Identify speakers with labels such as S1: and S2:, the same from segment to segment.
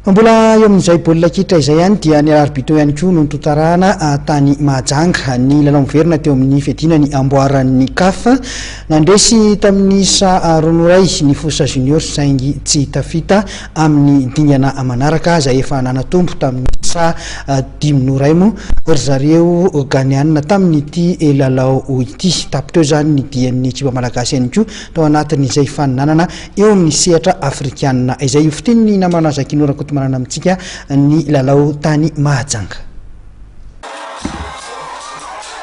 S1: Mbola eo amin'izay baolina kitra izay ihany dia ny alarobia teo ihany koa no notanterahina tany Mahajanga ny lalao miverina teo amin'ny fiadiana ny amboaran'ny CAF. Nandresy tamin'ny isa 2-1 ny Fosa Junior saingy tsy tafita amin'ny dingana manaraka izay efa nanatombo tamin'ny isa 5-1 moa ry zareo Ghaneana tamin'ity lalao ity. Tapitra eo izany ny dian'ny ekipa malagasy ihany koa tao anatin'izay faninanana eo amin'ny sehatra afrikanina izay. Hofintinin'ny namana Zakino Rakotomanana amintsika ny lalao tany Mahajanga.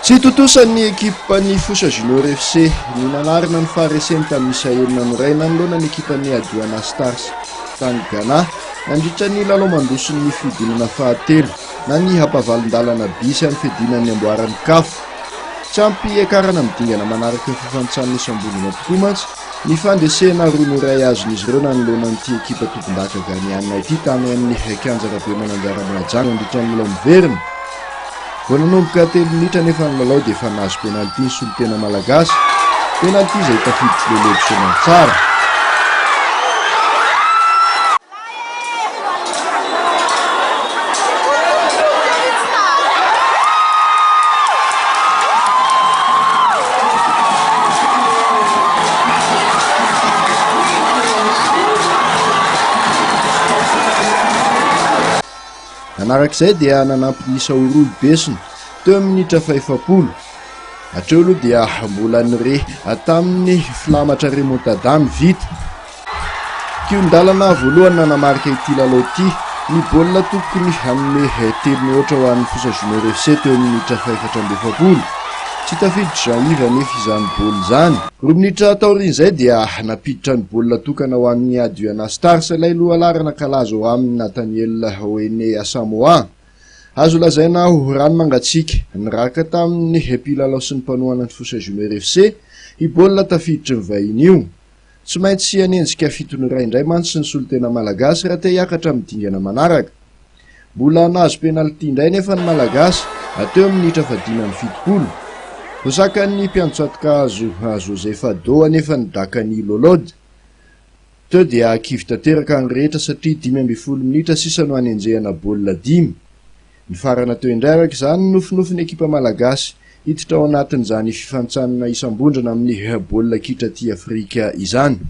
S2: Tsy tontosa ny ekipan'ny Fosa Junior FC ny nanarina ny fahareseny tamin'ny isa 6-1 nanoloana ny ekipan'ny Aduana Stars tany Ghana nandritra ny lalao mandroson'ny fihodinana fahatelo na ny hampavalon-dalana bisy amin'ny fiadiana ny amboaran'ny CAF. Tsy ampy hiakarana amin'ny dingana manaraka ny fifanintsanana isam-bondrona tokoa mantsy Ny fandresena 2-1 azon'izy ireo nanoloana an'ity ekipa tompondaka Ghaneana ity tany amin'ny kianja Rabemananjara Mahajanga nandritra ny lalao miverina. Vao nanomboka telo minitra anefa ny lalao dia efa nahazo penalty ny solontena malagasy, penalty izay tafiditr'i Lolo Soamantsara. Nanaraka izay dia nanampy ny isa ho roa i Besina teo amin'ny minitra fahefapolo. Hatreo aloha dia mbola nire tamin'ny filamatra remontada ny vita. Kihon-dalana voalohany nanamarika ity lalao ity ny baolina tokony hanome telo mihoatra ho an'ny Fosa Junior FC teo amin'ny minitra faha-44. Tsy tafiditr'i Jean Yves anefa izany baolina izany. Roa minitra taorian'izay dia nampiditra ny baolina tokana ho an'ny Aduana Stars ilay lohalaharana kalaza ao aminy Nathaniel Oene Asamoah. Azo lazaina ho rano mangatsiaka niraka tamin'ny mpilalao sy ny mpanohana ny Fosa Junior FC io baolina tafiditry ny vahiny io. Tsy maintsy hanenjika 7-1 indray mantsy ny solontena malagasy raha te hiakatra amin'ny dingana manaraka. Mbola nahazo penalty indray nefa ny Malagasy teo amin'ny minitra faha-75. Voasakan'ny mpiantsato-kazo José Fado anefa ny dakan'i Lolod. Teo dia kivy tanteraka ny rehetra satria 15 minitra sisa no hanenjehana baolina dimy. Nifarana teo indray araka izany ny nofinofin'ny ekipa malagasy hiditra ao anatin'izany fifanintsanana isam-bondrona amin'ny baolina kitra aty Afrika izany.